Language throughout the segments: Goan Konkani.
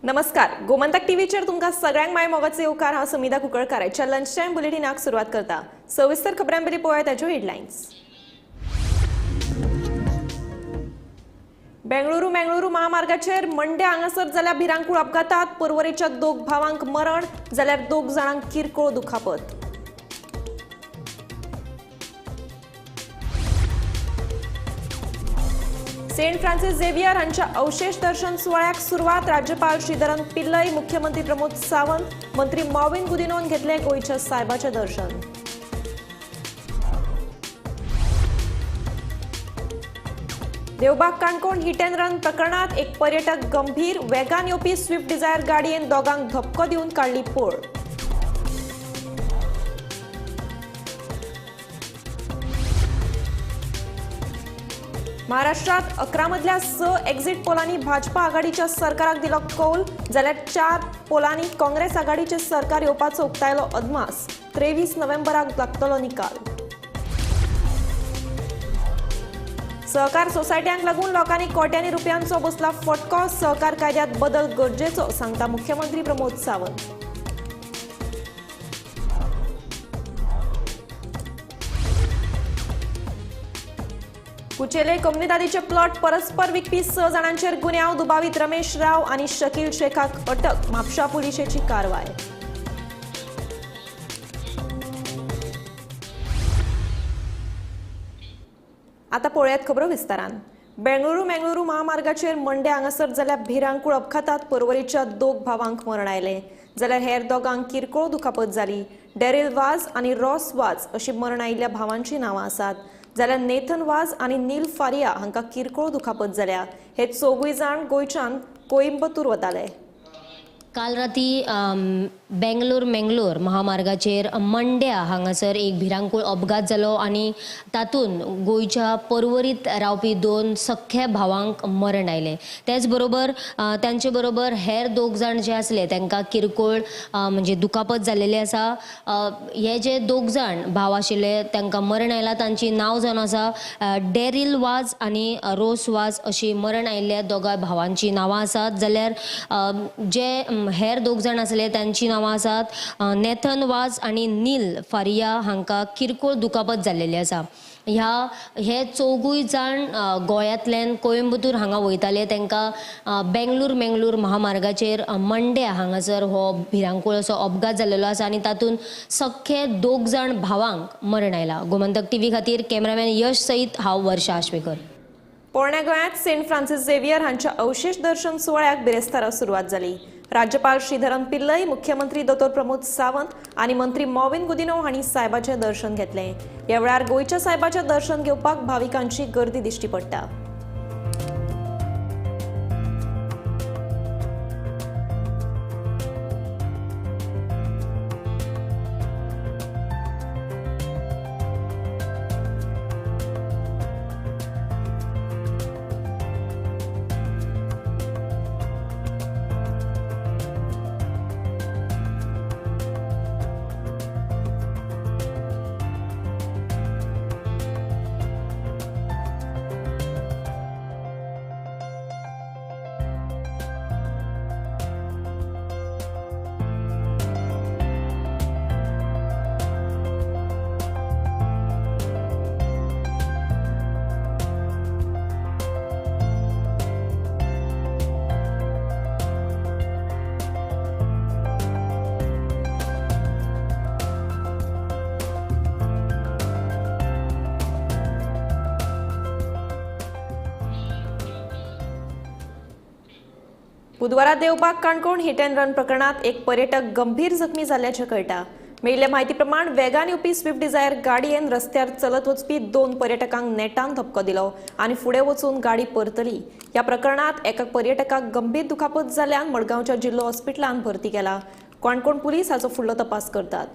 नमस्कार, गोमंतक टीव्हीचेर तुमकां सगळ्यांक माय मोगाचो येवकार. हांव समिधा कुंकळकार. आयच्या लंच टायम बुलेटिनाक सुरवात करता. सविस्तर खबरां पयलीं पळोवया ताच्यो हेडलायन्स. बेंगळुरू मेंगळुरू महामार्गाचेर मंड्या हांगासर जाल्या भिरांकूळ अपघातात पर्वरेच्या दोग भावांक मरण जाल्यार दोग जाणांक किरकोळ दुखापत. सेंट फ्रान्सिस झेवियर हांच्या अवशेष दर्शन सुवाळ्याक सुरवात. राज्यपाल श्रीधरन पिल्लई, मुख्यमंत्री प्रमोद सावंत, मंत्री मॉविन गुदिनोन घेतले गोंयच्या साहेबाचें दर्शन. Devbag Canacona hit and run प्रकरणात एक पर्यटक गंभीर. वेगान येवपी स्विफ्ट डिझायर गाडयेन दोगांक धपको दिवन काडली पळ. महाराष्ट्रात 11 मदल्या 6 एक्झिट पोलांनी भाजपा आघाडीच्या सरकाराक दिलो कौल, जाल्यार 4 पोलांनी काँग्रेस आघाडीचे सरकार येवपाचो उक्तायलो अदमास. 23 नोव्हेंबराक लागतलो निकाल. सहकार सोसायट्यांक लागून लोकांनी कोट्यांनी रुपयांचो बसला फटको. सहकार कायद्यात बदल गरजेचो, सांगता मुख्यमंत्री प्रमोद सावंत. कुचेले कोमनिदादीचे प्लॉट परस्पर विकपी 6 जाणांचेर गुन्यांव. दुबावीत रमेश राव आनी शकील शेखाक अटक. म्हापशा पुलिशेची कारवाय. आता पळोवयात खबरो विस्तारान. बेंगळुरू मेंगळुरू महामार्गाचेर मंड्या हांगासर जाल्या भिरांकूळ अपघातात पर्वरेच्या दोग भावांक मरण आयलें, जाल्यार हेर दोगांक किरकोळ दुखापत जाली. डेरिल वाज आनी रॉस वाज अशी मरण आयिल्ल्या भावांची नांवां आसात, जाल्यार नेथन वाज आनी नील फारिया हांकां किरकोळ दुखापत जाल्या. हे चौगूय जाण गोंयच्यान कोइंबतूर वताले. काल राती बेंगलोर मेंगलोर महामार्गाचेर मंड्या हांगासर एक भिरांकूळ अपघात जालो आनी तातूंत गोंयच्या पर्वरीत रावपी 2 सख्या भावांक मरण आयलें. तेच बरोबर तांचे बरोबर हेर 2 जाण जे आसले तांकां किरकोळ म्हणजे दुखापत जाल्लेली आसा. हे जे 2 जाण भाव आशिल्ले तांकां मरण आयलां तांची नांव जावन आसा डेरिल वाज आनी रोस वाज अशी मरण आयिल्ल्या दोगां भावांची नांवां आसात. जाल्यार जे हेर 2 जाण आसले तांची नांवां आसात नेथन वाज आनी नील फारिया हांकां किरकोळ दुखापत जाल्लेली आसा. हे चौगूय जाण गोंयांतल्यान कोइंबतूर हांगा वयताले. तांकां बेंगलूर मेंगलूर महामार्गाचेर मंड्या हांगासर हो भिरांकूळ असो अपघात जाल्लेलो आसा आनी तातूंत सख्खे 2 जाण भावांक मरण आयलां. गोमंतक टीव्ही खातीर कॅमेरामॅन यश सयत हांव वर्षा आश्वेकर. पोरण्या गोंयांत सेंट फ्रान्सिस झेवियर हांच्या अवशेष दर्शन सुवाळ्याक बिरेस्तारा सुरवात जाली. राज्यपाल श्रीधरन पिल्लई, मुख्यमंत्री दोतोर प्रमोद सावंत आनी मंत्री मॉविन गुदिनो हांणी साहेबाचें दर्शन घेतलें. ह्या वेळार गोंयच्या साहेबाचें दर्शन घेवपाक भाविकांची गर्दी दिश्टी पडटा. बुधवारा Devbag Canacona hit and run प्रकरणात एक पर्यटक गंभीर जखमी जाल्ल्याचें कळटा. मेळिल्ले म्हायती प्रमाण वेगान येवपी स्विफ्ट डिझायर गाडयेन रस्त्यार चलत वचपी 2 पर्यटकांक नेटान धपको दिलो आनी फुडें वचून गाडी परतली. ह्या प्रकरणात एका पर्यटकाक गंभीर दुखापत जाल्ल्यान मडगांवच्या जिल्लो हॉस्पिटलांत भरती केला. काणकोण पुलीस हाचो फुडलो तपास करतात.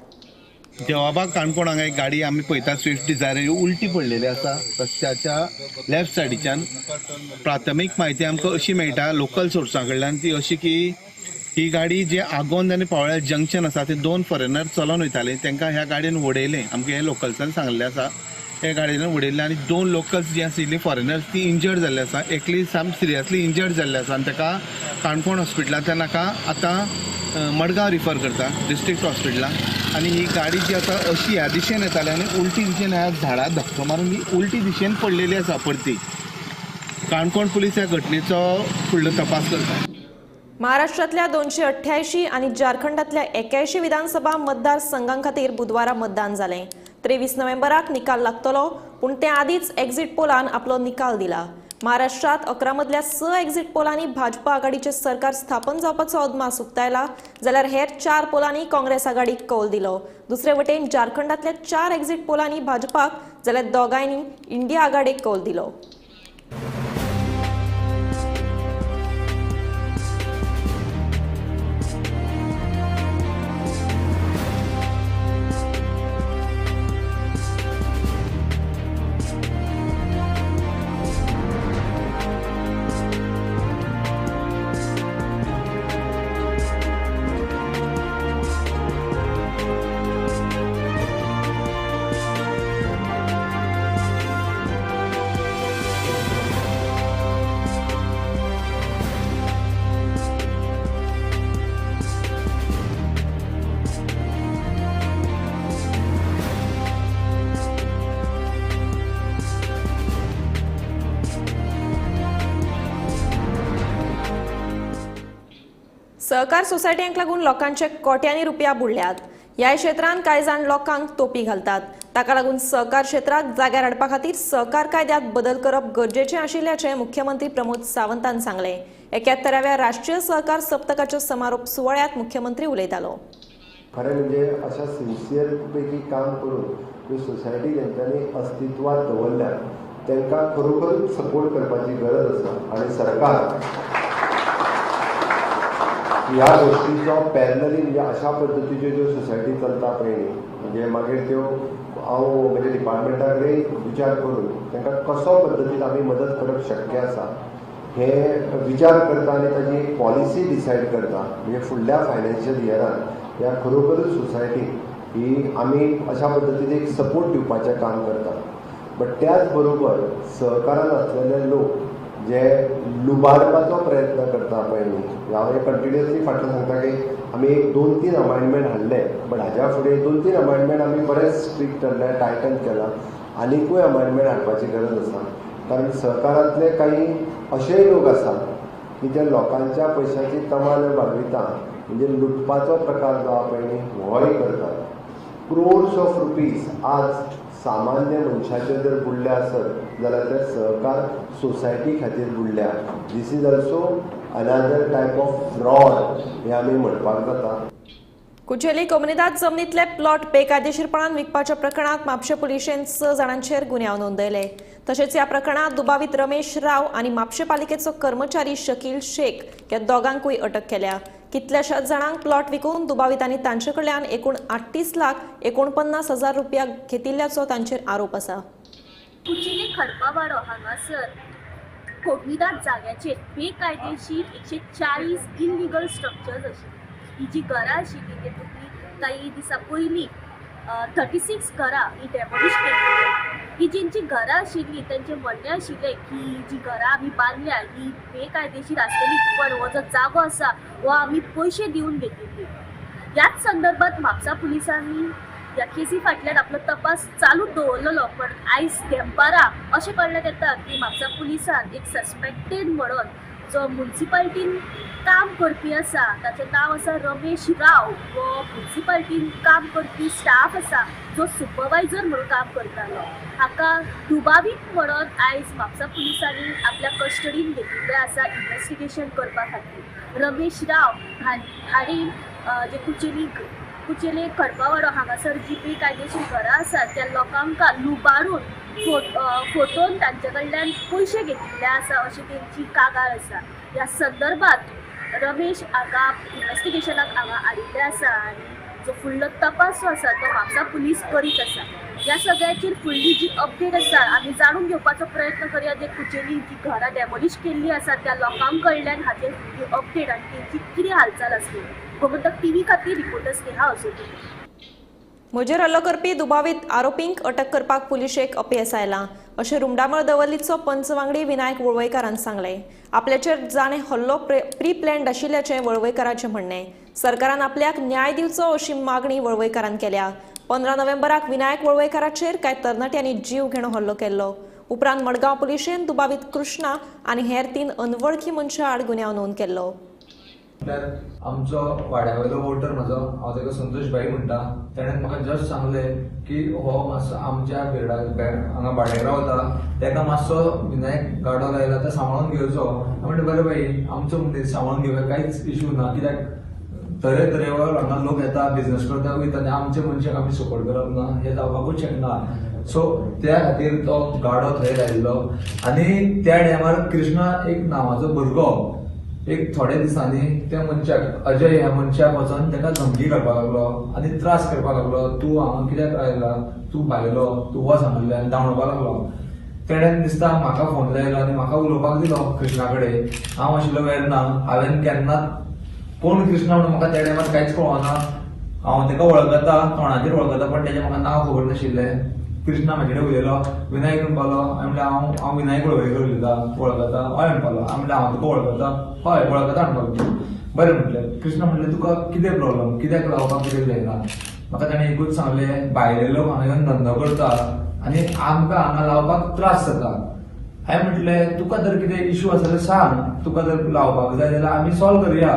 देवाबाग काणकोण हांगा एक गाडी आमी पळयता स्विफ्ट डिझायर उलटी पडलेली आसा रस्त्याच्या लेफ्ट सायडीच्यान. प्राथमीक म्हायती आमकां अशी मेळटा लोकल सोर्सां कडल्यान ती अशी की ही गाडी जे आगोंद आनी पावळ्या जंक्शन आसा ते 2 फॉरेनर चलोन वयताले, तांकां ह्या गाडयेन उडयलें. आमकां हे लोकल्सान सांगलें आसा. हे गाडयेन उडयल्ले आनी 2 लोकल्स जी आशिल्ली फॉरेनर्स ती इंजर्ड जाल्ले आसा. एकली साम सिरियसली इंजर्ड जाल्ले आसा आनी ताका काणकोण हॉस्पिटलांतल्यान हाका आतां मडगांव रिफर करता डिस्ट्रिक्ट हॉस्पिटलान. आनी ही गाडी जी आसा अशी ह्या दिशेन येताली आनी उलटी दिशेन ह्या झाडाक धक्को मारून ही उलटी दिशेन पडलेली आसा परती. काणकोण पुलीस ह्या घटनेचो फुडलो तपास करता. महाराष्ट्रातल्या 288 आनी झारखंडातल्या 81 विधानसभा मतदारसंघां खातीर बुधवारा मतदान जालें. 23 नोव्हेंबराक निकाल लागतलो, पूण ते आदींच एक्झिट पोलान आपलो निकाल दिला. महाराष्ट्रात 11 मदल्या 6 एक्झिट पोलांनी भाजपा आघाडीचें सरकार स्थापन जावपाचो अदमास उक्तायला, जाल्यार हेर 4 पोलांनी काँग्रेस आघाडीक कौल दिलो. दुसरे वटेन झारखंडातल्या 4 एक्झिट पोलांनी भाजपाक जाल्यार दोगांयनी इंडिया आघाडीक कौल दिलो. सहकार सोसायट्यांक लागून लोकांचे कोट्यांनी रुपया बुडल्यात. ह्या क्षेत्रांत कांय जाण लोकांक तोपी घालतात. ताका लागून सहकार क्षेत्राक जाग्यार हाडपा खातीर सहकार कायद्यांत बदल करप गरजेचें आशिल्ल्याचें मुख्यमंत्री प्रमोद सावंतान सांगलें. 71व्या राष्ट्रीय सहकार सप्तकाच्या समारोप सुवाळ्यांत मुख्यमंत्री उलयतालो. खरें म्हणजे अशा सिन्सियर पैकी काम करून ह्यो सोसायटी जेंच्यांनी अस्तित्वात दवरल्या तांकां खरोखरूच सपोर्ट करपाची गरज आसा आनी सरकार ह्या गोष्टीचो पॅरलली म्हणजे अशा पद्दतीच्यो ज्यो सोसायटी चलता पळय न्ही, म्हणजे मागीर त्यो हांव म्हणजे डिपार्टमेंटा कडेन विचार करून तांकां कसो पद्दतीन आमी मदत करप शक्य आसा हें विचार करता आनी ताजी एक पॉलिसी डिसायड करता. म्हणजे फुडल्या फायनान्शियल इयरान ह्या खरोखरूच सोसायटीक ही आमी अशा पद्दतीन एक सपोर्ट दिवपाचें काम करता. बट त्याच बरोबर सहकारान आसलेले लोक जे लुबाडपाचो प्रयत्न करता पळय न्ही, हांव हें कंटिन्युअसली फाटल्यान सांगता की आमी एक 2-3 अमेंडमेंट हाडले, बट हाज्या फुडें 2-3 अमेंडमेंट आमी बरेच स्ट्रिक्ट हाडले, टायटन केला. आनिकूय अमेंडमेंट हाडपाची गरज आसा, कारण सहकारांतले काही अशेय लोक आसात की जे लोकांच्या पयशाची तमान बागयता, म्हणजे लुटपाचो प्रकार जो आहा पळय न्ही होय करतात. क्रोर्स ऑफ रुपीज आज सामान्य मनशाचे जर बुडले आसत जाल्यार ते सहकार सोसायटी खातीर बुडल्या. This is also another type of fraud हें आमी म्हणपाक जाता. कुचेली कोमुनिदाद जमनीतले प्लॉट बेकायदेशीरपणान विकपाच्या प्रकरणात म्हापशें पुलिशेन 6 जाणांचेर गुन्यांव नोंदयले. तशेंच ह्या प्रकरणात दुबावीत रमेश राव आनी म्हापशें पालिकेचो कर्मचारी शकील शेख ह्या दोगांकूय अटक केल्या. कितल्याशाच जाणांक प्लॉट विकून दुबावितांनी तांचे कडल्यान एकूण 38,49,000 रुपया घेतिल्ल्याचो तांचेर आरोप आसा. कुचेली खडपावाडो हांगासर कोमुनिदाद जाग्याचेर बेकायदेशीर 140 इलिगल स्ट्रक्चर्स आशिल्ली. ही जी घरां आशिल्ली तेतूंतली काही दिसां पयलीं 36 घरां ही डेमोलिश केल्ली. ही जेंची घरां आशिल्ली तेंचें म्हणणें आशिल्लें की जी घरां आमी बांदल्या ही बेकायदेशीर आसतली, पण हो जो जागो आसा हो आमी पयशे दिवन घेतिल्ली. ह्याच संदर्भात म्हापसा पुलिसांनी ह्या केसी फाटल्यान आपलो तपास चालू दवरलेलो, पण आयज देंपारा अशें कळ्ळ्याक येता की म्हापसा पुलिसान एक सस्पेक्टेड म्हणून जो मुन्सिपाल्टीन काम करपी आसा ताचें नांव आसा रमेश राव, हो मुन्सिपाल्टीन काम करपी स्टाफ आसा जो सुपरवायजर म्हणून काम करतालो, हाका दुबावीत म्हणून आयज म्हापसा पुलिसांनी आपल्या कस्टडीन घेतिल्लें आसा इन्वेस्टिगेशन करपा खातीर. रमेश राव हांणी जे कुचेली खडपावाडो हांगासर जी बेकायदेशीर घरां आसा त्या लोकांक लुबाडून फोटोन तांचे कडल्यान पयशे घेतिल्ले आसा अशी तेंची कागाळ आसा. ह्या संदर्भात रमेश हाका इन्वेस्टिगेशनाक हांगा हाडिल्लें आसा आनी जो फुडलो तपास जो आसा तो म्हापसा पुलीस करीत आसा. ह्या सगळ्याचेर फुडली जी अपडेट आसा आमी जाणून घेवपाचो प्रयत्न करया. जे कुचेली जी घरां डेमोलिश केल्ली आसा त्या लोकां कडल्यान हाचेर फुडली अपडेट आनी तेंची कितें हालचाल आसली. गोमंतक टीव्ही खातीर रिपोर्टर स्नेहा असोटी. म्हजेर हल्लो करपी दुबावीत आरोपींक अटक करपाक पुलिशेक अपेस आयलां अशें रुमडामळ दवर्लीचो पंच वांगडी विनायक वळवयकारान सांगलें. आपल्याचेर जाणें हल्लो प्री प्लॅन्ड आशिल्ल्याचें वळवयकाराचें म्हणणें. सरकारान आपल्याक न्याय दिवचो अशी मागणी वळवयकारान केल्या. 15 नोव्हेंबराक विनायक वळवयकाराचेर कांय तरणाट्यांनी जीव घेणो हल्लो केल्लो. उपरांत मडगांव पुलिशेन दुबावीत कृष्णा आनी हेर 3 अनवळखी मनशां आड गुन्यांव नोंद केल्लो. आमचो वाड्या वयलो वोटर म्हजो, हांव ताका संतोष भाई म्हणटा, तेणें म्हाका जस्ट सांगलें की हो मातसो आमच्या बिर्डा हांगा भाड्याक रावता, ताका मातसो विनायक गाडो लायला तो सांबाळून घेवचो. हांव म्हणलें बरें भाई, आमचो मनीस सांबाळून घेवया, कांयच इशू ना, कित्याक तरेतरेवर हांगा लोक येता, बिजनस करता वयता आनी आमच्या मनशाक आमी सपोर्ट करप ना हें जावपाकूच शकना. सो त्या खातीर तो गाडो थंय लायिल्लो आनी त्या टायमार कृष्णा एक नांवाचो भुरगो एक थोड्या दिसांनी त्या मनशाक, अजय ह्या मनशाक वचोन ताका धमकी करपाक लागलो आनी त्रास करपाक लागलो. तूं हांगा कित्याक आयला, तूं भायलो, तूं वच हांगासरल्यान, धांवडोवपाक लागलो. तेणें दिसता म्हाका फोन लायलो आनी म्हाका उलोवपाक दिलो कृष्णा कडेन. हांव आशिल्लो वेर्ना, हांवें केन्नाच कोण कृष्णा म्हणून म्हाका त्या टायमार कांयच कळना. हांव ताका वळखता, तोंडाचेर वळखता, पण तेजें म्हाका नांव खबर नाशिल्लें. कृष्णा म्हाजे कडेन उलयलो, विनायक म्हणपालो. हांवें म्हणलें हांव विनायक वळवयकर उलयता, वळखता? हय म्हणपालो. हांवें म्हणलें हांव तुका वळखता. हय वळखता म्हणपालो. बरें म्हटलें. कृष्णा म्हणलें तुका कितें प्रॉब्लम, कित्याक लावपाक कित्याक जायना? म्हाका ताणें एकूच सांगलें, भायले लोक हांगा येवन धंदो करता आनी आमकां हांगा लावपाक त्रास जाता. हांवें म्हटलें तुका जर कितें इशू आसा जाल्यार सांग, तुका जर लावपाक जाय जाल्यार आमी सॉल्व करुया.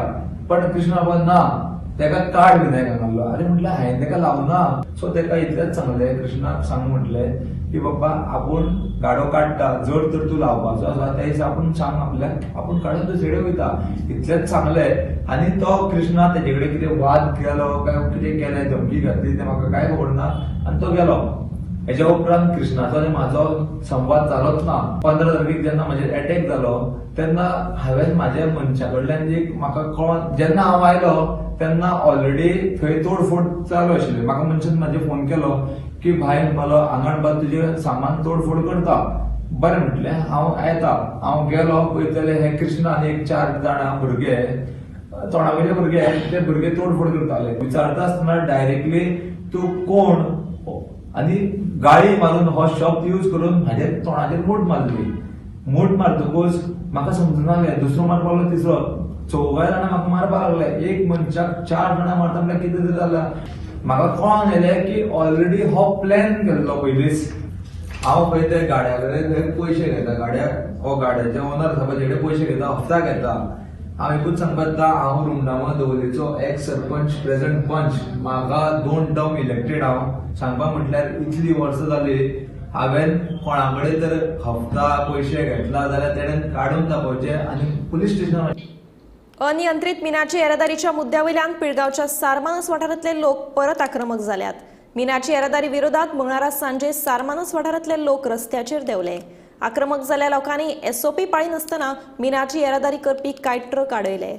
पण कृष्णा बाबा ना, ताका कार्ड विनायकान मारलो. आरे म्हटलें हांवें ताका लावना. सो ताका इतलेंच सांगलें, कृष्णाक सांग म्हटलें की बाबा आपूण गाडो काडटा, जर तर तूं लावपाचो आसा त्या दिसा आपूण सांग आपल्याक, आपूण काडून दुसरे कडेन वयता, इतलेंच सांगलें. आनी तो कृष्णा तेजे कडेन कितें वाद केलो काय कितें केलें, धमकी घातली, तें म्हाका कांय खबर ना आनी तो गेलो. हेच्या उपरांत कृष्णाचो आनी म्हाजो संवाद जालोच ना. 15 तारखेक जेन्ना म्हजेर एटॅक जालो तेन्ना हांवें म्हाज्या मनशा कडल्यान जी म्हाका कळोन, जेन्ना हांव आयलो तेन्ना ऑलरेडी थंय तोडफोड चालू आशिल्ली. म्हाका मनशान म्हाजे फोन केलो की भाई म्हणपालो हांगा म्हणपालो तुजें सामान तोडफोड करता. बरें म्हटलें हांव येता. हांव गेलो पळयत जाल्यार हे कृष्णा आनी एक 4 जाणां भुरगे, तोंडा वयले भुरगे, ते भुरगे तोडफोड करताले. विचारता आसतना डायरेक्टली तूं कोण आनी गाळी मारून हो शब्द यूज करून म्हाज्या तोंडाचेर मूठ मारली. मूठ मारतकूच म्हाका समजना जालें, दुसरो मारपाक लागलो, तिसरो, चौगाय जाणां म्हाका मारपाक लागले. एक मनशाक 4 जाणां मारता म्हणल्यार कितें तरी जालां. म्हाका कळोन येयलें की ऑलरेडी हो प्लॅन केल्लो पयलींच. हांव पळय ते गाड्या कडेन थंय पयशे घेता, गाड्या हो गाड्याचे ओनर आसा पळय तेजे पयशे घेता, हप्ता घेता. हांव एकूच सांगपाक येता, हांव रुमडामळ दवलीचो एक्स सरपंच, प्रेझेंट पंच, म्हाका 2 टर्म इलेक्टेड. हांव सांगपाक म्हटल्यार इतली वर्सां जाली हांवें कोणा कडेन जर हप्ता पयशे घेतला जाल्यार तेणें काडून दाखोवचें आनी पुलीस स्टेशनार. अनियंत्रीत मिनाची येरादारीच्या मुद्द्यावयल्यान पिळगांवच्या सारमानस वाठारांतले लोक परत आक्रमक जाल्यात. मिनाची येरादारी विरोधात मंगळारा सांजे सारमानस वाठारांतले लोक रस्त्याचेर देंवले. आक्रमक जाल्ल्या लोकांनी एसओपी पाळिनासतना मिनाची येरादारी करपी कांय ट्रक आडयले.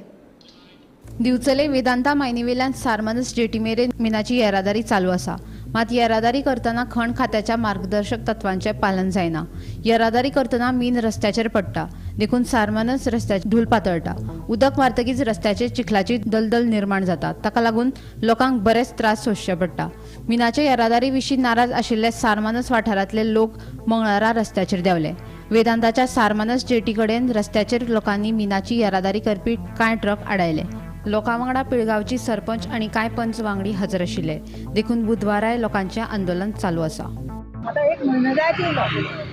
दिवचले वेदांता मायनीवेल्यान सारमानस जेटी मेरेन मिनाची येरादारी चालू आसा. मात येरादारी करतना खण खात्याच्या मार्गदर्शक तत्वांचें पालन जायना. येरादारी करतना मीन रस्त्याचेर पडटा, देखून सारमानस रस्त्याचेर धूल पातळटा. उदक मारतकीच रस्त्याचेर चिखलाची दलदल निर्माण जाता. ताका लागून लोकांक बरेच त्रास सोंसचे पडटा. मिनाचे येरादारी विशीं नाराज आशिल्ले सारमानस वाठारांतले लोक मंगळारा रस्त्याचेर देंवले. वेदांताच्या सारमानस जेटी कडेन रस्त्याचेर लोकांनी मिनाची येरादारी करपी कांय ट्रक आडायले. लोकां वांगडा पिळगांवची सरपंच आनी कांय पंच वांगडी हजर आशिल्ले. देखून बुधवाराय लोकांचें आंदोलन चालू आसा. आतां एक म्हयनो जायत येयलो,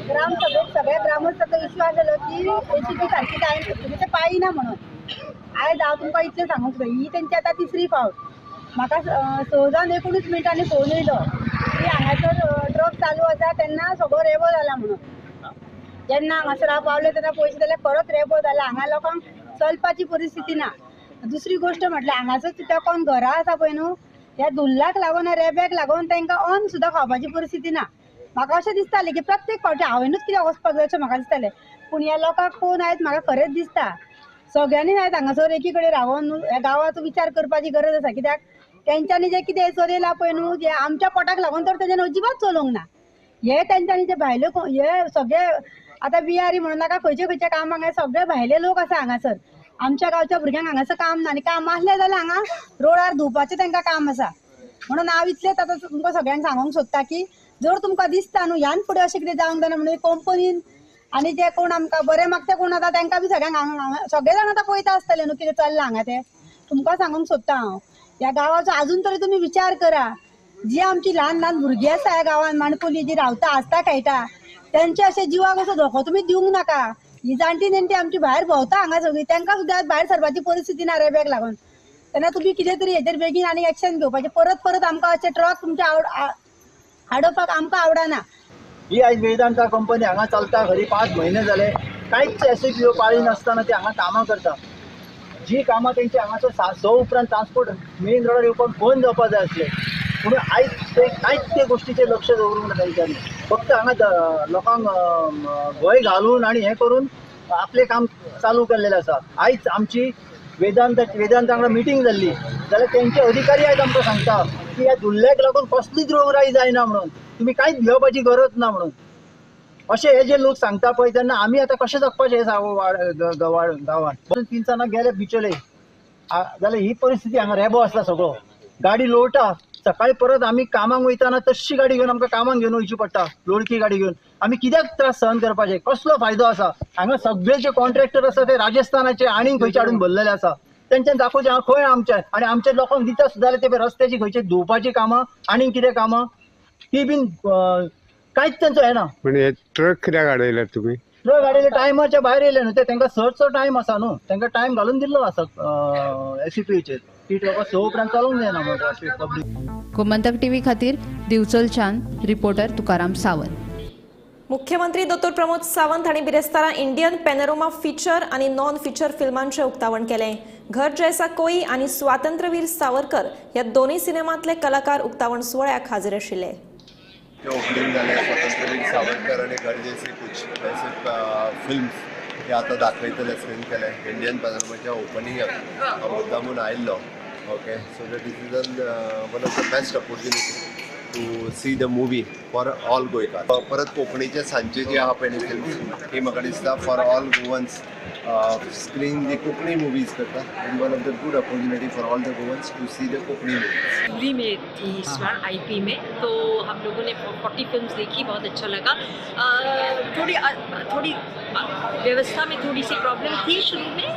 ग्रामसभेक सगळ्या ग्रामस्थाचो इश्यू आसलेलो की एसीपी सारकी जायना, ते पाळिना म्हणून. आयज हांव तुमकां इतलें सांगूंक सोदता, ही तेंची आतां तिसरी फावट. म्हाका 6 जावन 19 मिनटांनी फोन येयलो की हांगासर ट्रक चालू आसा तेन्ना सगळो रेबो जाला म्हणून. जेन्ना हांगासर हांव पावलें तेन्ना पयशे जाल्यार परत रेबो जाला. हांगा लोकांक चलपाची परिस्थिती ना. दुसरी गोश्ट म्हटल्यार हांगासर तेकोन घरां आसा पळय न्हू, ह्या धुल्लाक लागून रेब्याक लागून तांकां अन्न सुद्दां खावपाची परिस्थिती ना. म्हाका अशें दिसतालें की प्रत्येक फावटी हांवेनूच कित्याक वचपाक जाय अशें म्हाका दिसतालें. पूण ह्या लोकांक पळोवन आयज म्हाका खरेंच दिसता सगळ्यांनी आयज हांगासर एकी कडेन रावन ह्या गांवाचो विचार करपाची गरज आसा. कित्याक तेंच्यांनी जें कितें चलयलां पळय न्हू, जें आमच्या पोटाक लागून तर तेंच्यांनी अजिबात चलोवंक ना. हे तेंच्यांनी जे भायले हे सगळे आतां बिहारी म्हणून नाका, खंयच्या खंयच्या कामाक सगळे भायले लोक आसा हांगासर. आमच्या गांवच्या भुरग्यांक हांगासर काम ना आनी काम आसलें जाल्यार हांगा रोडार धुवपाचें तांकां काम आसा. म्हणून हांव इतलेंच आतां तुमकां सगळ्यांक सांगूंक सोदता की जर तुमकां दिसता न्हू ह्यान फुडें अशें कितें जावंक जायना म्हणून कंपनीन आनी जे कोण आमकां बरें मागता कोण आतां तांकां बी सगळ्यांक सगळे जाण आतां पळयता आसतले न्हू कितें चल्लां हांगा तें. तुमकां सांगूंक सोदता हांव ह्या गांवाचो आजून तरी तुमी विचार करा. जी आमची ल्हान ल्हान भुरगीं आसा ह्या गांवान माणकुली जी रावता आसता खेळटा तेंचे अशें जिवाक असो धोको तुमी दिवंक नाका. ही जाणटी नेणटी आमची भायर भोंवता हांगा सगळी, तांकां सुद्दां भायर सरपाची परिस्थिती ना रेब्याक लागून. तेन्ना तुमी कितें तरी हेजेर बेगीन आनी एक्शन घेवपाचें. परत परत आमकां अशें ट्रक तुमचे आडोवपाक आमकां आवडना. ही आयज वेदांता कंपनी हांगा चलता खरी 5 म्हयने जाले, कांयच एसओपी पाळी नासतना ती हांगा कामां करता. जी कामां तेंची हांगासर 6 उपरांत ट्रान्सपोर्ट मेन रोडार येवपाक बंद जावपाक जाय आसलें, पूण आयज ते कांयच ते गोश्टीचेर लक्ष दवरूंक ना तेंच्यांनी. फक्त हांगा लोकांक भंय घालून आनी हें करून आपलें काम चालू केल्लेलें आसा. आयज आमची वेदांता वांगडा मिटींग जाल्ली जाल्यार तेंचे अधिकारी आयज आमकां सांगता की ह्या धुल्ल्याक लागून कसलीच रोगराई जायना म्हणून, तुमी कांयच भियोवपाची गरज ना म्हणून. अशें हे जे लोक सांगता पळय तेन्ना आमी आतां कशें जगपाचें हे गांवांत. 3 जाणां गेले बिचोले जाल्यार ही परिस्थिती हांगा रेबो आसता सगळो, गाडी लोळटा. सकाळी परत आमी कामाक वयताना तशी गाडी घेवन आमकां कामाक घेवन वयची पडटा, लोळकी गाडी घेवन. आमी कित्याक त्रास सहन करपाचे, कसलो फायदो आसा? हांगा सगळे जे कॉन्ट्रॅक्टर आसा ते राजस्थानाचे आनी खंयचे हाडून भरलेले आसा. तेंच्यान दाखोवचें हांगा खंय आमचे आनी आमच्या लोकांक दिता सुद्दां जाल्यार ते रस्त्याची खंयचे धुवपाची कामां आनी कितें कामां ती बीन कांयच तेंचो येना. म्हणजे ट्रक कित्याक हाडयल्यात तुमी? ट्रक हाडयले टायमाच्या भायर येयले न्हू ते, तेंकां 6चो टायम आसा न्हू, तेंकां टायम घालून दिल्लो आसा एसपीचेर ती ट्रकां 6 उपरांत चलोवंक जायना म्हणून पब्लीक. गोमंतक टीव्ही खातीर दिवचलच्यान रिपोर्टर तुकाराम सावंत. मुख्यमंत्री दोतोर प्रमोद सावंत हांणी बिरेस्तारा इंडियन पॅनोरमा फिचर आनी नॉन फिचर फिल्मांचें उक्तावण केलें. घर जैसा कोई आनी स्वातंत्र्यवीर सावरकर ह्या दोनूय सिनेमांतले कलाकार उक्तावण सुवाळ्याक हाजीर आशिल्ले. ओपनिंग जालें स्वातंत्र्यवीर सावरकर आनी घर जैसे कुछ वैसे फिल्म्स हे आतां दाखयतले स्क्रीन केले. इंडियन पॅनोरमाच्या ओपनिंगाक हांव मुद्दामून आयिल्लो. Okay, so that this is one of the best opportunity to see the movie for all गोंयकार. परत कोंकणीचे सांचे जे आहा पळय फिल्म्स ही म्हाका दिसता फॉर ऑल गोवन्स स्क्रीन जी कोंकणी मुवीज करता one of the good opportunity for all the Goans to see the Konkani movies. Jury में थी इस बार आईपी में, तो हम लोगों ने 40 फिल्म्स देखी, बहुत अच्छा लगा. थोड़ी थोड़ी व्यवस्था में थोड़ी सी प्रॉब्लम थी शुरू में,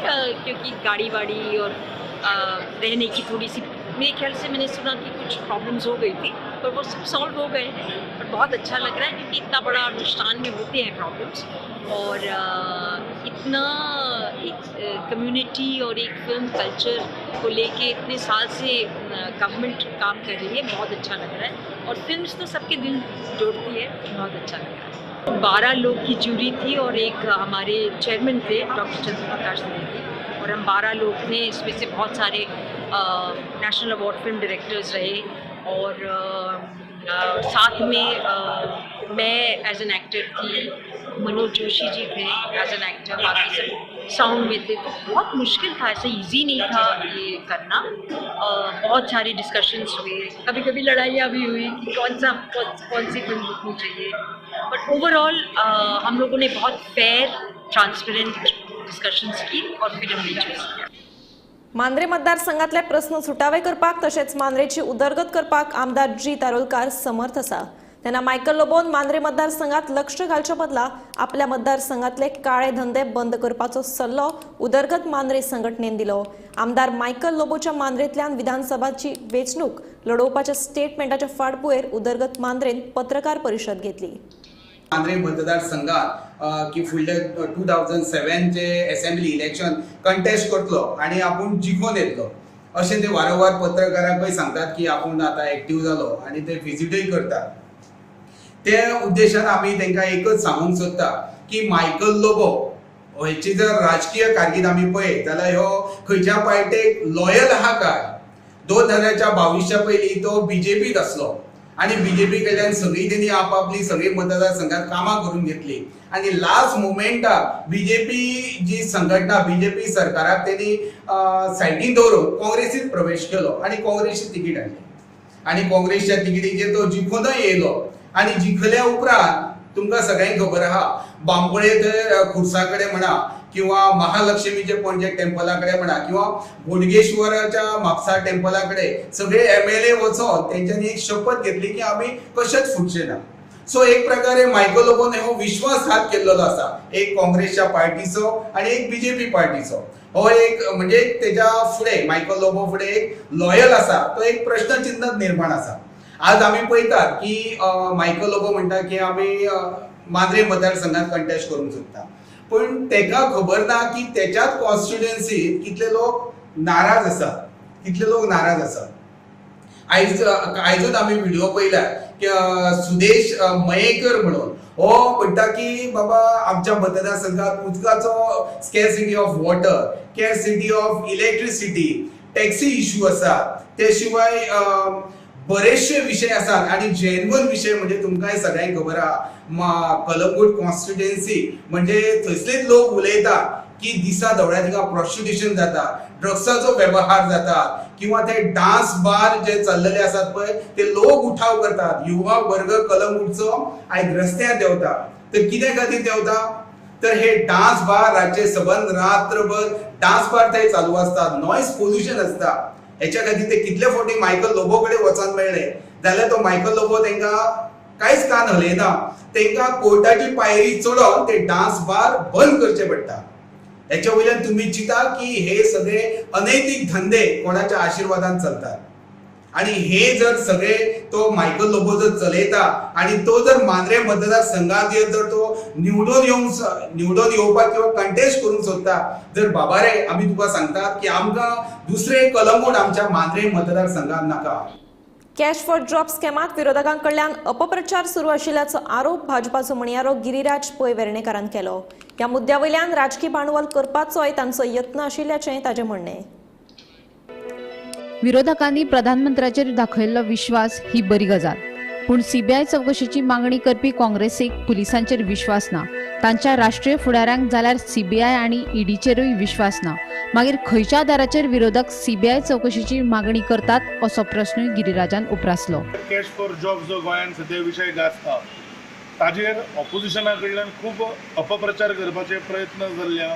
क्योंकि गाड़ी वाड़ी और रहने की थोड़ी सी, मेरे ख्याल से मैंने सुना कि कुछ प्रॉब्लम्स हो गई थी, पर वो सब सॉल्व हो गए हैं. पर बहुत अच्छा लग रहा है क्योंकि इतना बड़ा अनुष्ठान में होते हैं प्रॉब्लम्स, और इतना एक कम्युनिटी और एक फिल्म कल्चर को लेके इतने साल से गवर्नमेंट काम कर रही है, बहुत अच्छा लग रहा है. और फिल्म्स तो सबके दिल जोड़ती है, बहुत अच्छा लग रहा है. 12 लोग की जूरी थी और एक हमारे चेयरमैन थे डॉक्टर चंद्र प्रकाश द्विवेदी, और हम 12 लोग थे. इसमें से बहुत सारे नेशनल अवार्ड फिल्म डायरेक्टर्स रहे, और साथ में मैं एज एन एक्टर थी, मनोज जोशी जी थे एज एन एक्टर, बाकी सब साउंड में थे. तो बहुत मुश्किल था, ऐसा इजी नहीं था ये करना. बहुत सारे डिस्कशंस हुए, कभी कभी लड़ाइयाँ भी हुई कि कौन सी फिल्म रुकनी चाहिए, बट ओवरऑल हम लोगों ने बहुत फेयर ट्रांसपेरेंट डिस्कशंस की और फिर हमने चूज़ किया. मांद्रे मतदारसंघातले प्रस्न सुटावे करपाक तशेंच मांद्रेची उदरगत करपाक आमदार जी तारोलकार समर्थ आसा. तेन्ना मायकल लोबोन मांद्रे मतदारसंघात लक्ष घालच्या बदला आपल्या मतदारसंघातले काळे धंदे बंद करपाचो सल्लो उदरगत मांद्रे संघटनेन दिलो. आमदार मायकल लोबोच्या मांद्रेंतल्यान विधानसभाची वेंचणूक लढोवपाच्या स्टेटमेंटाच्या फाटभुंयेर उदरगत मांद्रेन पत्रकार परिशद घेतली. मांद्रे मतदारसंघात की फुडले 2007 चे असेंब्ली इलेक्शन कंटेस्ट करतलो आनी आपूण जिखून येतलो अशें ते वारंवार पत्रकारांकय सांगतात की आपूण आतां एक्टीव जालो आनी ते विजिटूय करतात. ते उद्देशान आमी तांकां एकच सांगूंक सोदता की मायकल लोबो हेची जर राजकीय कारकीर्द आमी पळयत जाल्यार ह्यो खंयच्या पार्टेक लॉयल आहा काय. 2022 पयलीं तो बीजेपीत आसलो आनी बीजेपी कडल्यान सगळी तेणी आपापली सगळी मतदारसंघात कामां करून घेतली आनी लास्ट मुमेंटाक बीजेपी जी संघटना बीजेपी सरकाराक तेणी सायडीन दवरून काँग्रेसीत प्रवेश केलो आनी काँग्रेसी तिकीट हाडली आनी काँग्रेसच्या तिकिटीचेर तो जिखूनय येयलो. आनी जिखल्या उपरांत तुमकां सगळ्यांक खबर आहा बांबोळे ते खुर्सा कडेन म्हणा किंवा महालक्ष्मीचे पणजे टेम्पला कडेन म्हणा किंवा बोडगेश्वराच्या म्हापसा टेम्पला कडेन सगळे एमएलए वचोन तेंच्यांनी एक शपथ घेतली की आमी कशेंच फुटचे ना. सो एक प्रकारे मायकल लोबोन हो विश्वासघात केल्लो आसा, एक काँग्रेसच्या पार्टीचो आनी एक बीजेपी पार्टीचो. हो एक म्हणजे तेज्या फुडें मायकल लोबो फुडें एक लॉयल आसा तो एक प्रश्नचिन्ह निर्माण आसा. आज आमी पळयतात की मायकल लोबो म्हणटा की आमी मांद्रे मतदारसंघात कंटेस्ट करूंक सोदता, पण तेका खबर ना की तेच्याच कॉन्स्टिट्युएन्सीत कितले लोक नाराज आसात, कितले लोक नाराज आसात. आयजूच आमी व्हिडिओ पळयला की सुदेश मयेकर म्हणून हो म्हणटा की बाबा आमच्या मतदारसंघात उदकाचो scarcity of water, scarcity of electricity, taxi issue आसा, ते शिवाय बरेचशे विशय आसात. आनी जेन्युइन विशय म्हणजे तुमकांय सगळ्यांक खबर आहा, कलंगूट कॉन्स्टिट्युएन्सी म्हणजे थंयसलेच लोक उलयतात की दिसा धवळ्या थिंगा प्रोस्टिट्युशन जाता, ड्रग्साचो वेव्हार जाता किंवा ते डान्स बार जे चल्लेले आसात पळय ते लोक उठाव करतात. युवा वर्ग कलंगूटचो आयज रस्त्यार देंवता, तर कित्या खातीर देंवता तर हे डान्स बार रातचे सबंद रात्रभर डान्स बार थंय चालू आसतात, नॉयज पोल्युशन आसता. हेच्या खातीर ते कितले फावटी मायकल लोबो कडेन वचोन मेळ्ळे जाल्यार तो मायकल लोबो तांकां कांयच कान हलयना, तांकां कोर्टाची पायरी चडोवन ते डान्स बार बंद करचे पडटा. हेच्या वयल्यान तुमी चिंता की हे सगळे अनैतीक धंदे कोणाच्या आशिर्वादान चलतात आनी हे जर सगळे तो मायकल लोबो जर चलयता आनी तो जर मांद्रे मतदारसंघात जर तो निवडून येवपाक किंवा कंटेस्ट करूंक सोदता जर बाबा रे आमी तुका सांगतात की आमकां दुसरे कलंगूट आमच्या मांद्रे मतदारसंघात नाका. कॅश फॉर जॉब स्कॅमात विरोधकां कडल्यान अपप्रचार सुरू आशिल्ल्याचो आरोप भाजपाचो म्हणयारो गिरीराज पै वेर्णेकारान केलो. ह्या मुद्द्या वयल्यान राजकी भांडवल करपाचोय तांचो यत्न आशिल्ल्याचें ताचें म्हणणें. विरोधकांनी प्रधानमंत्र्याचेर दाखयल्लो विश्वास ही बरी गजाल, पूण सीबीआय चवकशेची मागणी करपी काँग्रेसीक पुलिसांचेर विश्वास ना, तांच्या राष्ट्रीय फुडाऱ्यांक जाल्यार सीबीआय आनी ईडीचेरूय विश्वास ना. मागीर खंयच्या आदाराचेर विरोधक सीबीआय चवकशेची मागणी करतात असो प्रश्नूय गिरीराजान उप्रासलो. कॅश फॉर जॉब जो गोंयांत सद्या विशय गाजता ताजेर ऑपोजिशना कडल्यान खूब अपप्रचार करपाचे प्रयत्न जाल्ले.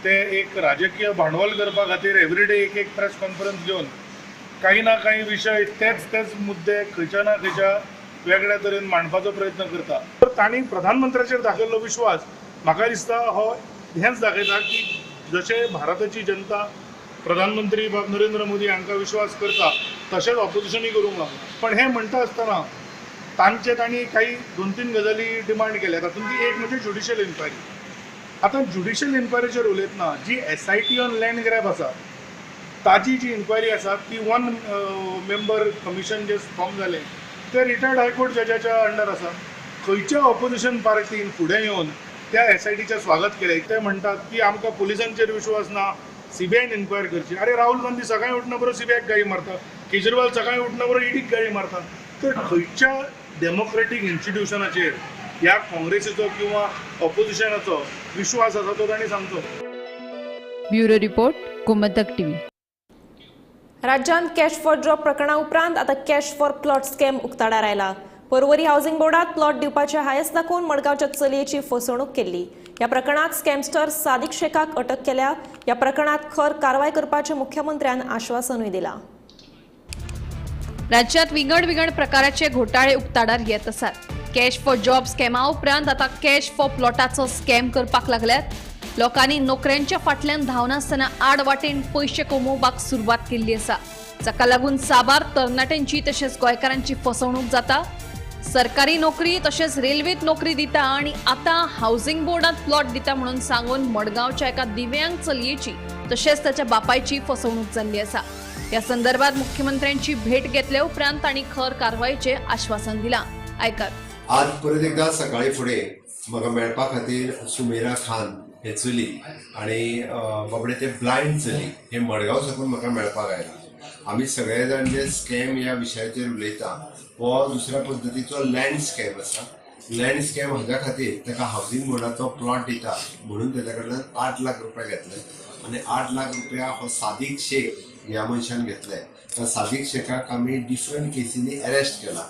ते एक राजकीय भांडवल करपा खातीर एवरीडे एक एक प्रेस कॉन्फरन्स घेवन काही ना काही विशय तेच तेच मुद्दे खंयच्या ना खंयच्या वेगळ्या तरेन मांडपाचो प्रयत्न करता. तर तांणी प्रधानमंत्र्याचेर दाखयल्लो विश्वास म्हाका दिसता हो हेंच दाखयता की जशें भारताची जनता प्रधानमंत्री बाब नरेंद्र मोदी हांकां विश्वास करता तशेंच ऑपोजिशनूय करूंक लागला. पण हें म्हणटा आसतना तांचे तांणी काही 2-3 गजाली डिमांड केल्या, तातूंत ती एक म्हणजे ज्युडिशियल इन्क्वायरी. आतां ज्युडिशियल इन्क्वायरीचेर उलयतना जी SIT on land grab आसा ताजी जी इन्क्वायरी आसा ती 1 मेंबर कमिशन जे फॉर्म जालें ते रिटायर्ड हायकोर्ट जजाच्या अंडर आसा. खंयच्या ऑपोजिशन पार्टीन फुडें येवन त्या SITचें स्वागत केलें. ते म्हणटात की आमकां पुलिसांचेर विश्वास ना, सीबीआयन इन्क्वायर करची. अरे राहुल गांधी सकाळी उठना बरोबर सीबीआयक गाळी मारता, केजरीवाल सकाळी उठना बरोबर ईडीक गाळी मारता. तर खंयच्या डेमोक्रेटीक इन्स्टिट्युशनाचेर ह्या काँग्रेसीचो किंवा ऑपोजिशनाचो विश्वास आसा तो तांणी सांगचो. Bureau report, Gomantak TV. राज्यांत कॅश फॉर जॉब प्रकरणा उपरांत आतां कॅश फॉर प्लॉट स्कॅम उक्ताडार आयला. पर्वरी हाऊसिंग बोर्डात प्लॉट दिवपाचे हायस दाखोवन मडगांवच्या चलयेची फसवणूक केल्ली. ह्या प्रकरणात स्कॅमस्टर सादिक शेखाक अटक केल्या. ह्या प्रकरणात खर कारवाय करपाचें मुख्यमंत्र्यान आश्वासनूय दिलां. राज्यात विंगड विंगड प्रकाराचे घोटाळे उक्ताडार येत आसात. कॅश फॉर जॉब स्कॅमा उपरांत आतां कॅश फॉर प्लॉटाचो स्कॅम करपाक लागल्यात. लोकांनी नोकऱ्यांच्या फाटल्यान धांवनासतना आड वाटेन पयशे कमोवपाक सुरवात केल्ली आसा, जाका लागून साबार तरणाट्यांची तशेंच गोंयकारांची फसवणूक जाता. सरकारी नोकरी तशेंच रेल्वेत नोकरी दिता आनी आतां हावसिंग बोर्डात प्लॉट दिता म्हणून सांगून मडगांवच्या एका दिव्यांग चलयेची तशेंच ताच्या बापायची फसवणूक जाल्ली आसा. ह्या संदर्भात मुख्यमंत्र्यांची भेट घेतले उपरांत तांणी खर कारवायेचें आश्वासन दिलां. आयकात. आज परत एकदा सकाळी फुडें म्हाका मेळपा खातीर सुमेरा खान हे चली आनी बाबडे ते ब्लायंड चली हे मडगांव साकून म्हाका मेळपाक आयला. आमी सगळे जाण जे स्कॅम ह्या विशयाचेर उलयता हो दुसऱ्या पद्दतीचो लँड स्कॅम आसा. लँड स्कॅम हाज्या खातीर ताका हावसिंग बोर्डाचो प्लॉट दिता म्हणून ताच्या कडल्यान 8 लाख रुपया घेतले आनी 8 लाख रुपया हो सादीक शेख ह्या मनशान घेतले. त्या सादीक शेखाक आमी डिफरंट केसींनी अरेस्ट केला.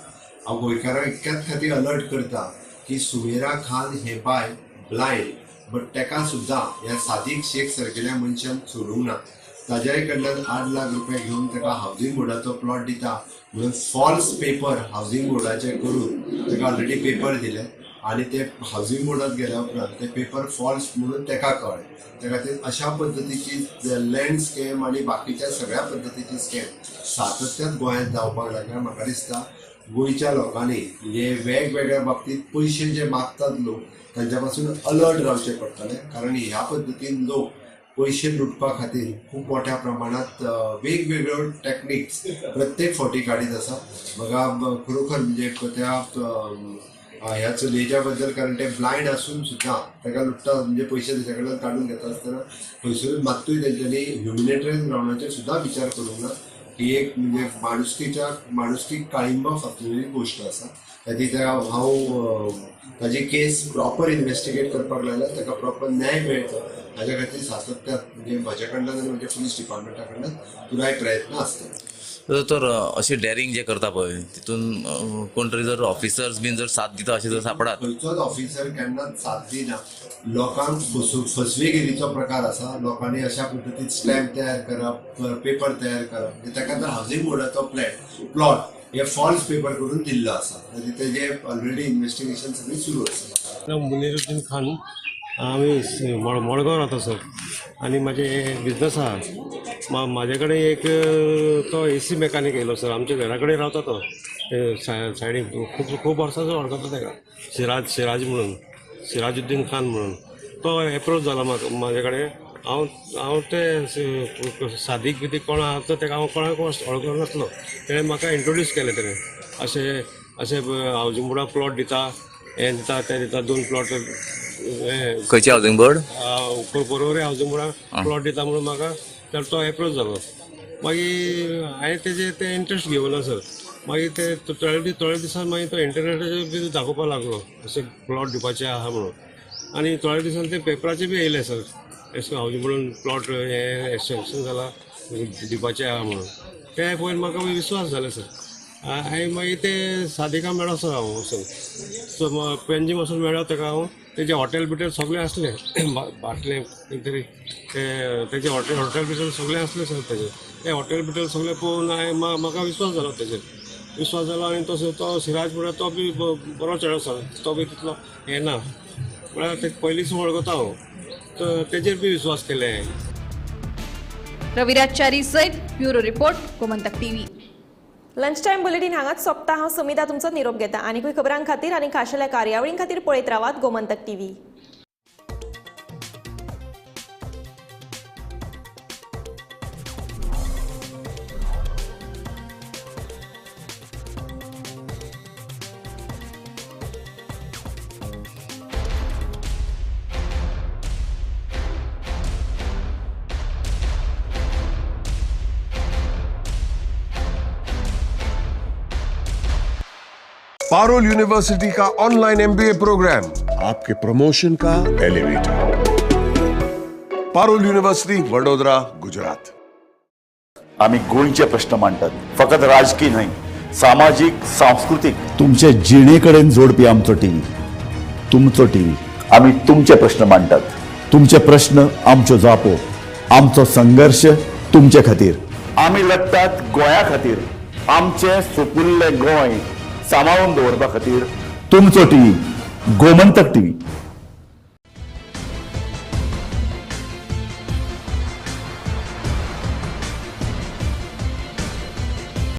हांव गोंयकारांक इतक्याच खातीर अलर्ट करता की सुमेरा खान हे बायल ब्लायंड बट तेका सुद्दां ह्या सादीक शेख सारकेल्या मनशान सोडूंक ना. ताज्याय कडल्यान 8 लाख रुपया घेवन ताका हावजींग बोर्डाचो प्लॉट दिता म्हणून फॉल्स पेपर हावजींग बोर्डाचे करून ताका ऑलरेडी पेपर दिले आनी ते हावजींग बोर्डात गेल्या उपरांत ते पेपर फॉल्स म्हणून ताका कळ्ळें. त्या खातीर अशा पद्दतीची लँड स्कॅम आनी बाकीच्या सगळ्या पद्दतीची स्कॅम सातत्यान गोंयांत जावपाक लागल्या. म्हाका दिसता गोंयच्या लोकांनी म्हणजे वेगवेगळ्या बाबतींत पयशे जे मागतात लोक तांच्या पासून अलर्ट रावचें पडटलें, कारण ह्या पद्दतीन लोक पयशे लुटपा खातीर खूब मोठ्या प्रमाणांत वेगवेगळ्यो टॅक्निक्स प्रत्येक फावटी काडीत आसा. म्हाका खरोखर म्हणजे त्या ह्या चलयेच्या बद्दल, कारण ते ब्लायंड आसून सुद्दां ताका लुट्टा म्हणजे पयशे ताच्या कडल्यान काडून घेता आसतना खंयसरूय मात्तूय तेंच्यांनी ह्युमॅनिटेरियन ग्रावंडाचेर सुद्दां विचार करूंक ना. ही एक म्हणजे माणुसकी काळिंबा फाफलेली गोश्ट आसा. ताची हांव ताजी केस प्रॉपर इन्वेस्टिगेट करपाक लागल्या, ताका प्रॉपर न्याय मेळचो हाज्या खातीर सातत्यान म्हणजे म्हज्या कडल्यान आनी म्हज्या पुलीस डिपार्टमेंटा कडल्यान पुराय प्रयत्न आसता. तर अशें डॅरिंग जे करता पळय तितून कोण तरी जर ऑफिसर्स बीन जर साथ दिता अशें जर सापडात, खंयचोच ऑफिसर केन्नाच साथ दिना. लोकांक फसवेगिरीचो प्रकार आसा. लोकांनी अशा पद्दतीन स्टॅम्प तयार करप, पेपर तयार करप, म्हणजे ताका तर हावजींग बोर्डाचो प्लॉट हे फॉल्स पेपर करून दिल्लो आसा. तेजे ऑलरेडी इन्वेस्टिगेशन सगळी सुरू आसा. मुनिरुद्दीन खान, आमी मडगांव रावता सर, आनी म्हाजे बिजनस आहा. म्हाजे कडेन एक तो एसी मेकानीक येयलो सर, आमच्या घरा कडेन रावता तो सायडीक, खूब खूब वर्सांचो वळखता ताका, सिराज म्हणून, सिराजुद्दीन खान म्हणून. तो एप्रोच जाला म्हाका म्हाजे कडेन. हांव हांव ते सादीक बिदीक कोण आहा तो ताका हांव कोणाक वळखनासलो. तेणें म्हाका इंट्रोड्यूस केलें तेणें, अशें अशें हावजींग बोर्डाक प्लॉट दिता, हें दिता तें दिता, 2 प्लॉट. खंयचे हावजींग बोर्ड? पर्वरी हावजींग बोर्डाक प्लॉट दिता म्हणून म्हाका तर तो एप्रोच जालो. मागीर हांवें तेजे ते इंट्रस्ट घेवना सर. मागीर ते थोड्या दिसान मागीर तो इंटरनेटाचेर बी दाखोवपाक लागलो अशें प्लॉट दिवपाचें आहा म्हणून. आनी थोड्या दिसान ते पेपराचेर बी येयले सर, अशें हावजींग बोर्डान प्लॉट हें एक्सटेंशन जाला दिवपाचें आहा म्हणून. तें पळोवन म्हाका विश्वास जालो सर. हांवें मागीर ते सादिका मेळ्ळो सर हांव वचून, सो पेंजीम वचून मेळ्ळो ताका हांव. तेजें हॉटेल बिटेल सगळें आसलें, बाटलें कितें तरी तेजें हॉटेल बिटेल सगळें आसलें सर. तेजें तें हॉटेल बिटेल सगळें पळोवन हांवें म्हाका विश्वास जालो तेजेर, विश्वास जालो. आनी तसो तो सिराज म्हळ्यार तो बी बरो चेडो सर, तो बी तितलो हें ना, म्हळ्यार ते पयलींच वळखता हांव, तर तेजेर बी विश्वास केले हांवें. रविराज च्यारी सयत bureau report, Gomantak TV. Lunch time bulletin हांगाच सोंपता. हांव समिता तुमचो निरोप घेता. आनीकूय खबरां खातीर आनी खाशेल्या कार्यावळीं खातीर पळयत रावात गोमंतक टीव्ही. पारुल यूनिवर्सिटी का ऑनलाइन एमबीए प्रोग्राम आपके प्रमोशन का एलिवेटर. पारुल यूनिवर्सिटी, वडोदरा, गुजरात. आमी गोंयचे प्रश्न मांडटात, फकत राजकीय न्हय, सामाजीक, सांस्कृतीक, तुमचे जिणे कडेन जोडपी आमचो टीव्ही, तुमचो टीव्ही. आमी तुमचे प्रश्न मांडटात, तुमचे प्रश्न आमच्यो जापो, आमचो संघर्श तुमचे खातीर. आमी लढटात गोंया खातीर, आमचें सुपुल्लें गोंय सांबाळून दवरपा खातीर. तुमचो टीव्ही, गोमंतक टीव्ही.